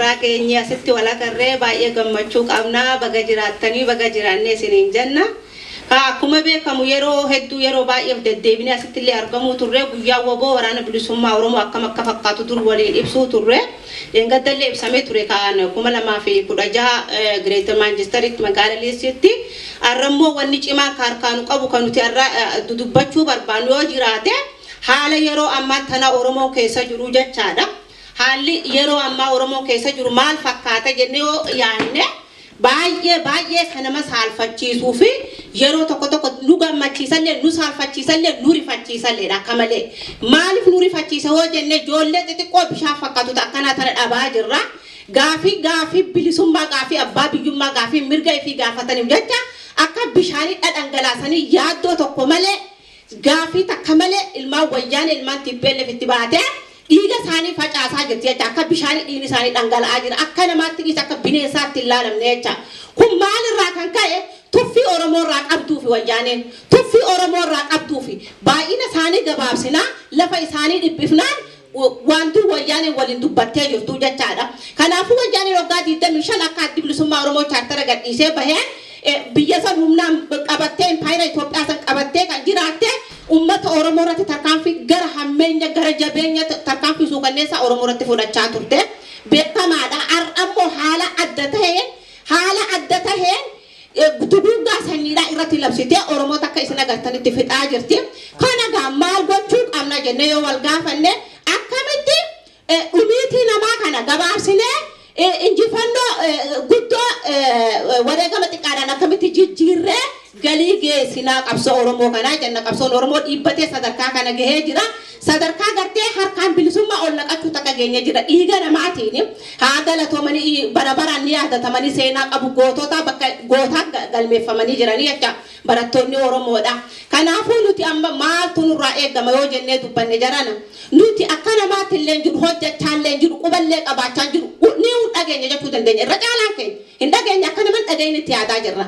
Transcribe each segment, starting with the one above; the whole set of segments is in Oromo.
Keenya asitti wal agarree baay'ee gammachuu qabna. Baga jiraattanii, baga jiraannee isiniin jenna. Akkuma beekamu, yeroo hedduu, yeroo baay'eef deddeebinee asitti illee argamuu turre. Guyyaa WBO, Waraana Bilisummaa Oromoo, akkam akka fakkaatu dur waliin ibsuu turre. Dheengaddallee ibsamee ture kan 2016 Greater Manchesteritti, magaalaa Liidsitti. Har'ammoo wanni cimaan harkaanu qabu kan nuti har'a dubbachuu barbaannu yoo jiraate, haala yeroo ammaa tana Oromoon keessa jiru jechaadha. Haalli yeroo ammaa Oromoon keessa jiru maal fakkaata jennee yoo yaadne, baay'ee baay'ee kan nama saalfachiisuu fi yeroo tokko tokko nu gammachiisallee, nu saalfachiisallee, nu rifachiisalleedha akka malee. Maaliif nu rifachiisa yoo jenne, ijoollee xixiqqoo bishaan fakkaatu akkanaa tana dhabaa jirra. Gaafii gaafii bilisummaa, gaafii abbaa biyyummaa, gaafii mirga ifii gaafataniif jecha akka bishaanii dhadhangalaasanii yaaddoo tokko malee, gaafii takka malee, ilmaan Wayyaanee, ilmaan TPLF itti baatee dhiiga isaanii facaasaa jirti jecha. Akka bishaanii dhiigni isaanii dhangala'aa jira. Akka namaatti dhiisa, akka bineensaatti hin laalamne jecha. Kun maalirraa kan ka'e? Tuffii Oromoo irraa qabduufi. Wayyaaneen tuffii Oromoo irraa qabduufi baay'ina isaanii gabaabsinaa, lafa isaanii dhiphifnaan wanti Wayyaaneen waliin dubbattee jirtu jechaadha. Kanaafuu Wayyaaneen waggaa 25 akka Addi Bilisummaa Oromoo chaartara gadhiisee baheen biyya san humnaan qabattee, impaayera Itoophiyaa san qabattee kan jiraatte, ummata Oromoo irratti tarkaanfii gara hammeenya, gara jabeenya, tarkaanfii suukanneessaa Oromoo irratti fudhachaa turte. Beekamaadha. Har'ammoo haala adda taheen duguuggaa sanyiidhaa irratti labsitee Oromoota akka isin agartanitti fixaa jirti. Kana gaa maal gochuu qabna jennee yoo wal gaafanne, akkamitti dhumiitii namaa kana gabaabsinee injifannoo guddoo wareegama xiqqaadhaan akkamitti jijjiirree galii geessinaa qabsoo Oromoo kanaa jenna. Qabsoon Oromoo dhiibbatee sadarkaa kana gahee jira. Sadarkaa gartee harkaan bilisummaa ol naqachuu takka geenye jira. Dhiiga namaatiin haa galatoomanii, bara baraan ni yaadatamanii, seenaa qabu, gootota bakka gootaa galmeeffamanii jiranii jecha barattoonni Oromoodha. Kanaafuu nuti amma maaltu nurraa eegama yoo jennee dubbanne, jarana nuti akka namaatti illee jiru, hojjechaa illee jiru, quballee qabaachaa jiru, ni dhageenya jechuu dandeenya. Irra caalaan keenya hin dhageenya, akka nama hin dhageenye itti yaadaa jirra.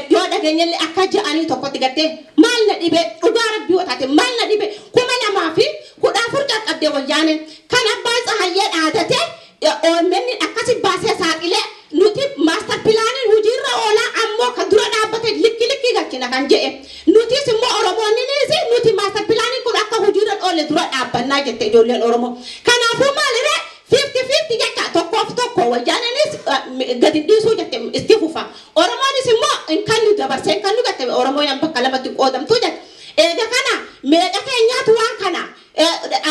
Yoo dhageenya illee akka ja'anii tokkotti gartee maal na dhibee, dhugaa Rabbii yoo taate maal na dhibee, 2014 qaqqabdee Wayyaaneen kan abbaan Tsahayyee dhaadate OMN akkasi baasee saaxilee, nuti master planiin hojiirra oolaa ammoo kan dura dhaabbate likki likki galchina kan jedhe, nutis immoo Oromoonnis nuti master planiin kun akka hojiirra oolle dura dhaabbannaa jette ijoolleen Oromoo. Kanaafuu maaliree, 50-50 jecha, tokkoof tokko. Wayyaaneenis gadi dhiisuu jette, itti fufa. Oromoonis immoo hin kannu, dabarsee hin kannu jette. Oromoo yan bakka lamatti qoodamtu jette. Eega kana meeqa keenyaatu waan kana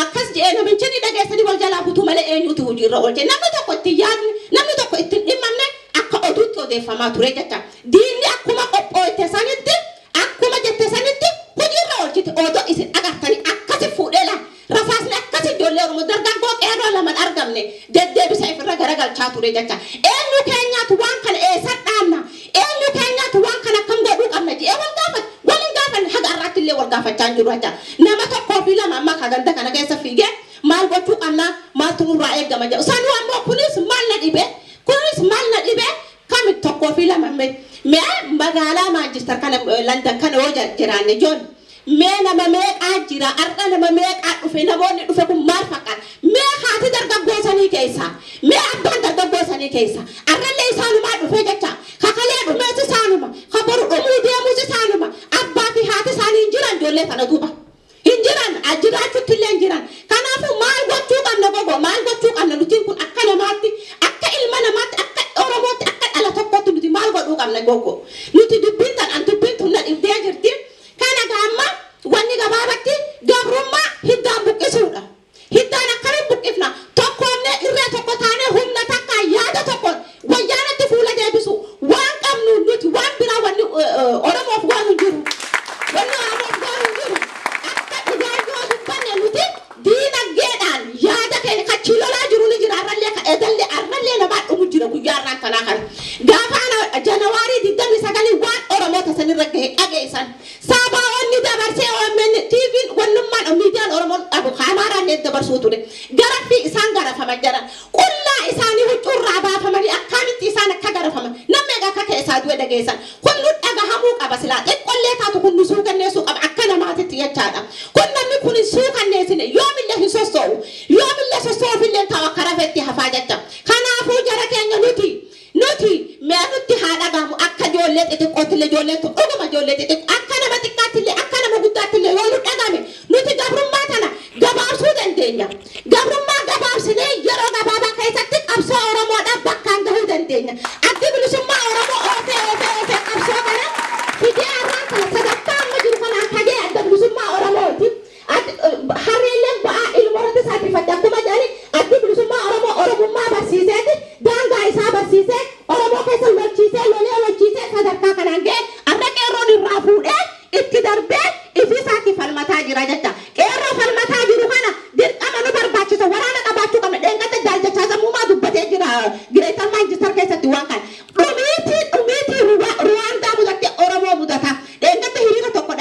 akkas jedhee namichi ni dhageessanii wal jalaa butuu malee eenyutu hojiirra oolche? Namni tokko itti yaadne, namni tokko itti hin dhimmamne, akka oduutti odeeffamaa ture jecha. Diinni akkuma qophooyte sanitti, akkuma jette sanitti hojiirra oolchite. Odoo isin agartanii akkasi fuudhee laa rasaasni akkasi ijoollee Oromoo dargaggoo qeerroo laman argamne deddeebisa ifirra garagalchaa ture jecha. Eenyu keenyaatu waan kana eessa dhaabna, eenyu keenyaatu waan kana akkam godhuu qabna jedhee wal gaafate? Wal hin gaafanne. Haga har'aatti illee wal gaafachaa hin jiru jecha. Nama tokkoo fi lama amma ka ganda kana keessa fiigee maal gochuu qabna, maaltu nurraa eegama jedhu sanuu ammoo kunis maal na dhibe, kunis maal na dhibe, kami tokkoo fi lama. Mee magaalaa Manchester kana, London kana yoo jiraanne, ijoollee mee nama meeqaa jira har'a? Nama meeqaa dhufe? Namoonni dhufe kun maal fakkaata? Mee haati dargaggoo sanii keessa, mee abbaan dargaggoo sanii keessa har'allee isaanumaa dhufe jecha. Kakalee dhumees isaanuma, kaboru dhumuu deemuus isaanuma. Abbaa fi haati isaanii hin jiran, ijoollee kana duuba hin jiran, jiraachuutti illee hin jiran. Kanaafuu maal gochuu qabna gogo? Maal gochuu qabna nuti kun akka namaatti, akka ilma namaatti, akka Oromootti, akka dhala tokkotti nuti maal godhuu qabna gogo? Nuti dubbiin tan an dubbiin tun na dhibdee jirti. Kana gaamma wanni gabaabatti gabrummaa hiddaan buqqisuudha. Hiddaan akkamiin buqqifna? Tokkoomne, irree tokko taanee, humna takka, yaada tokkoon Wayyaanatti fuula deebisu. Waan qabnu nuti waan biraa wanni Oromoof goonu hin jiru. Wanni Oromoof goonu hin jiru. Akka dhugaa yoo dubbanne, nuti diinagdeedhaan yaada keenya kachii lolaa jiru ni jira. Arrallee ka edallee arrallee namaa dhumu jira guyyaa har'aan tanaa kana. Gaafa ana Janawaarii 29 waan Oromoota sanirra gahe dhageessan. Saabaa'onni dabarsee, OMN, TV'n, wannummaan miidiyaan Oromoon dhabu Amaaraallee dabarsuu ture. Garaffii isaan garafaman jedhan. Qullaa isaanii huccuurraa baafamanii akkamitti isaan akka garafaman, namni egaa akka keessaa du'e dhageessan. Kun nu dhagahamuu qaba silaa. Xiqqollee taatu kun nu suukanneessuu qaba akka namaatitti jechaadha. Kun namni kun hin suukanneessine yoomillee hin sossoo'u. Yoomillee sossoo'uufillee ta'u akka rafetti hafaa jecha. Kanaafuu dhagahamu akka ijoollee xixiqqootillee, ijoolleen tun dhuguma ijoollee xixiqqoo, akka nama xiqqaattillee akka nama guddaattillee yoo nu dhagahame nuti gabrummaa tana gabaabsuu dandeenya. Gabrummaa gabaabsinee yeroo gabaabaa keessatti qabsoo Oromoodhaaf bakkaan gahuu dandeenya. Addi Bilisummaa Oromoo oofee oofee oofee qabsoo kana fidee har'aan kana sadarkaa amma jiru kanaan kagee Adda Bilisummaa Oromooti. Harreelleen ba'aa ilmoorratti salphifatte akkuma jedhani, Addi Bilisummaa Oromoo Oromummaa barsiiseeti, daangaa isaa barsiisee, Oromoo keessa lolchiisee, lolee lolchiisee sadarkaa kanaan ga'e. Har'a qeerroon irraa fuudhee itti darbee ifii isaatii falmataa jira jecha. Qeerroo falmataa jiru kana dirqama nu barbaachisa, waraana qabaachuu qabna. Dheengadda jaalchachaa sammuumaa dubbatee jira Greater Manchester keessatti waan kana. Dhumiitii Ruwaandaa mudatte Oromoo mudata. Dheengadda hiriira tokko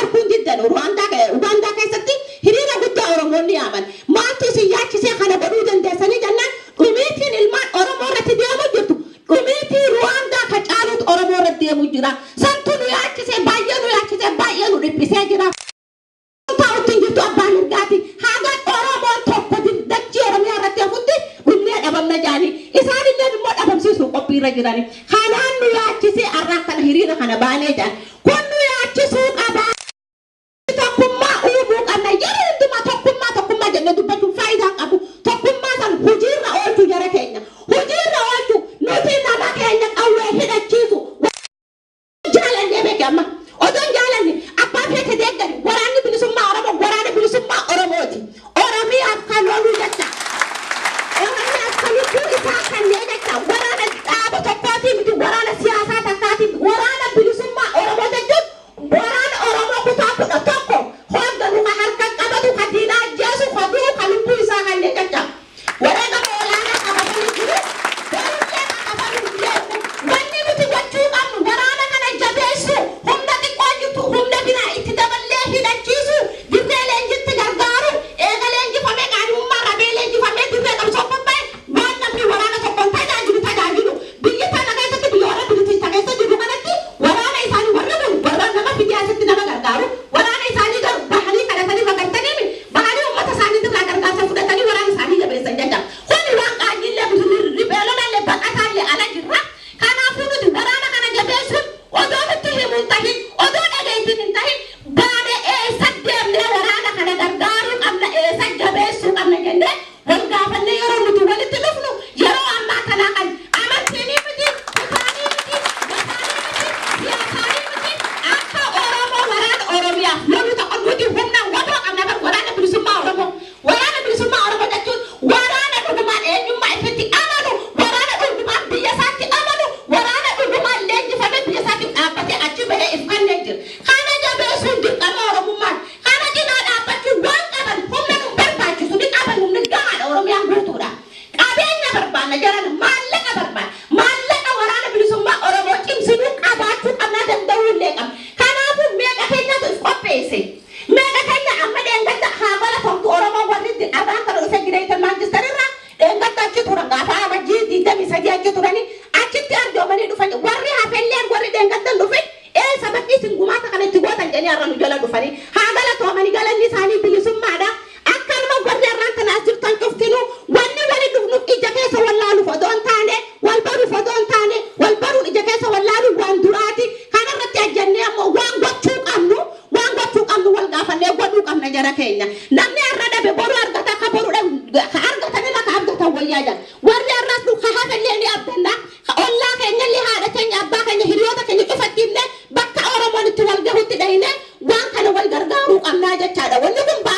arguun diddan, Ugaandaa keessatti hiriira guddaa Oromoonni yaaman. Maaltu isin yaachisee kana godhuu dandeessanii jennaan, dhumiitiin ilmaan Oromoo irratti deemu jirtu dhumiitii Ruwaandaa ka caalutu Oromoo irratti deemu jira. Santu nu yaachisee, baay'ee nu yaachisee, baay'ee nu dhiphisee jira. Taa'utti hin jirtu abbaan mirgaati. Haga Oromoon tokko dachii Oromiyaa irratti hafutti dhumnee dhabamna jaanii. Isaan illee immoo dhabamsiisuu qophiirra jirani. Kanaan nu yaachisee har'aa kana hiriira kana baanee jaan. Kun nu yaachisuu qaba. Tokkummaa uumuu qabna. Yeroo hundumaa tokkummaa tokkummaa jennee dubbachuun faayidaa qabu. Tokkummaa san hojiirra oolchuu, jara keenya. Hojiirra oolchuu, nuti nama keenya qawwee hidhachiisu. Jaalannee beeke amma. Odoon jaalanne abbaa feete deeggari, Waraanni Bilisummaa Oromoo waraana bilisummaa Oromooti. Oromiyaaf kan loluu jecha. Oromiyaaf kan lubbuu isaa kennee jecha. Waraana dhaaba tokkootii miti, waraana siyaasaa takkaatii miti. Waraana Bilisummaa Oromoo jechuun waraana Oromoo kutaa 11 hoogganu, ka harka qabatu, ka diinaa ajjeesu, ka du'u, ka lubbuu isaa kennee jecha. Wareegama olaanaa qabatanii jiru. Garullee kan kafaluu deemu. Wanni nuti gochuu qabnu waraana kana jabeessuu, humna xiqqoo jirtu humna biraa itti daballee hidhachiisuu, dirree leenjitti gargaaru, eega leenjifamee qaadhimummaa rabee leenjifamee dirree qabsoo qophaa'e waan namni waraana tokkoon tajaajilu tajaajilu. Biyyi tana keessatti, biyya warra British keessa jiru kanatti, waraana isaanii warri kun warra nama fidee asitti nama gargaaru, waraana isaanii garuu bahanii kadhatanii magartanii bahanii uummata isaanii irraa gargaarsa fudhatanii waraana isaanii jabeessan jecha. Kuni waan qaanyiillee ribeelonallee baqataallee ala jirra. Kanaafuu nuti waraana kana jabeessuun odoo nutti himuu hin tahin, odoo dhageettiin hin tahin, baanee eessa deemnee waraana kana gargaaruu qabna, eessa jabeessuu qabna jennee wal gaafannee yeroo nuti walitti dhufnu yeroo ammaa kanaa kan amantiinii miti, kutaanii miti, gosaanii miti, siyaasaanii miti, akka Oromoo waraana Oromiyaaf lolu tokko nuti humna waboo qabna bar. Waraana Bilisummaa Oromoo. Waraana Bilisummaa Oromoo jechuun waraana dhugumaan eenyummaa ifitti amanu, waraana dhugumaan biyya isaatti amanu, waraana dhugumaan leenjifamee biyya isaatiif dhaabbatee achi bahee if kennee jira. Kana jabeessuun dirqama Oromummaati. Kana cinaa dhaabbachuun waan qaban humna nu barbaachisu ni qaban, humni gahaadha, Oromiyaan guutuudha. Qabeenya barbaanna jaran, maallaqa barbaanna. Maallaqa Waraana Bilisummaa Oromoo cimsinuu qabaachuu qabnaa, danda'uu illee qabna. Kanaafuu meeqa keenyatu if qopheesse? Meeqa keenya amma dheengadda haa baratamtu Oromoo warri arraan kana dhufe Greater Manchester irraa dheengadda achi turan, gaafa amajjii 23 achi turanii achitti arjoomanii dhufanii, warri hafelleen warri dheengaddan dhufe eessa bakki isin gumaata kana itti gootan jedhanii har'a nu jala dhufanii haa galatoomanii, galanni isaanii bilisummaadha. Akkanuma warri har'aan kana as jirtan cuftinuu, wanni wali dhufnuuf ija keessa wallaaluuf odoo hin taane, wal baruuf odoo hin taane, wal baruun ija keessa wallaaluun waan duraati. Kanarratti ajjannee ammoo waan gochuu qabnu wal gaafannee godhuu qabna, jara keenya. Namni har'a dhabe boru argata, akka boru ka argatanirra ka abdatan wayyaa jira. Warri har'as nu ka hafellee ni abdanna. Ollaa keenyallee, haadha keenya, abbaa keenya, hiriyoota keenya cufatti himne, bakka Oromoon itti wal gahutti dhahine waan kana wal gargaaruu qabnaa jechaadha. Wanni kun baay'ee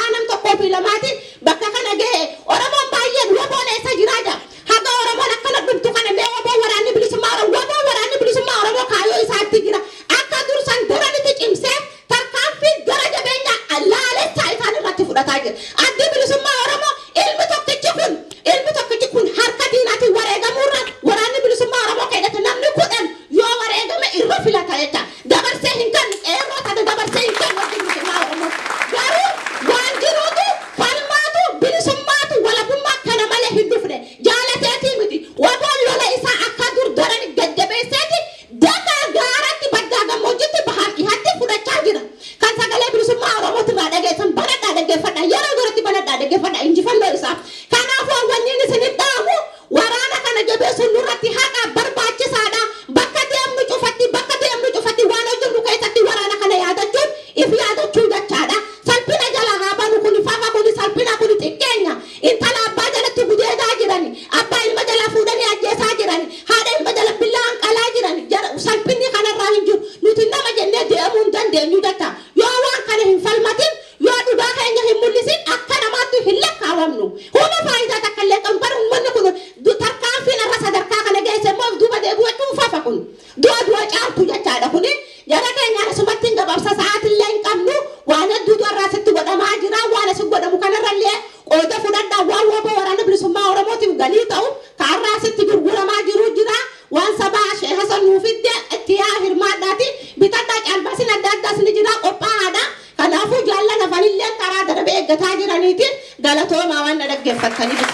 Kun du'a du'a caaltu jechaadha. Kuni jara keenya asumatti hin gabaabsa, sa'aatillee hin qabnu. Waan hedduutu irraa asitti godhamaa jira. Waan asin godhamu kanarrallee qooda fudhadhaa. Waan WBO, Waraana Bilisummaa Oromootiif galii ta'u kaarraa asitti gurguramaa jiru jira. Waan sabaa Sheekh Hasan nuu fidde itti yaa hirmaadhaati bitadhaa. Caalbaasiin adda addaas ni jira, qophaa'aadha. Kanaafuu jaallan hafanillee karaa darabee eeggataa jiraniiti. Galatoomaa waan na dhaggeeffattaniif.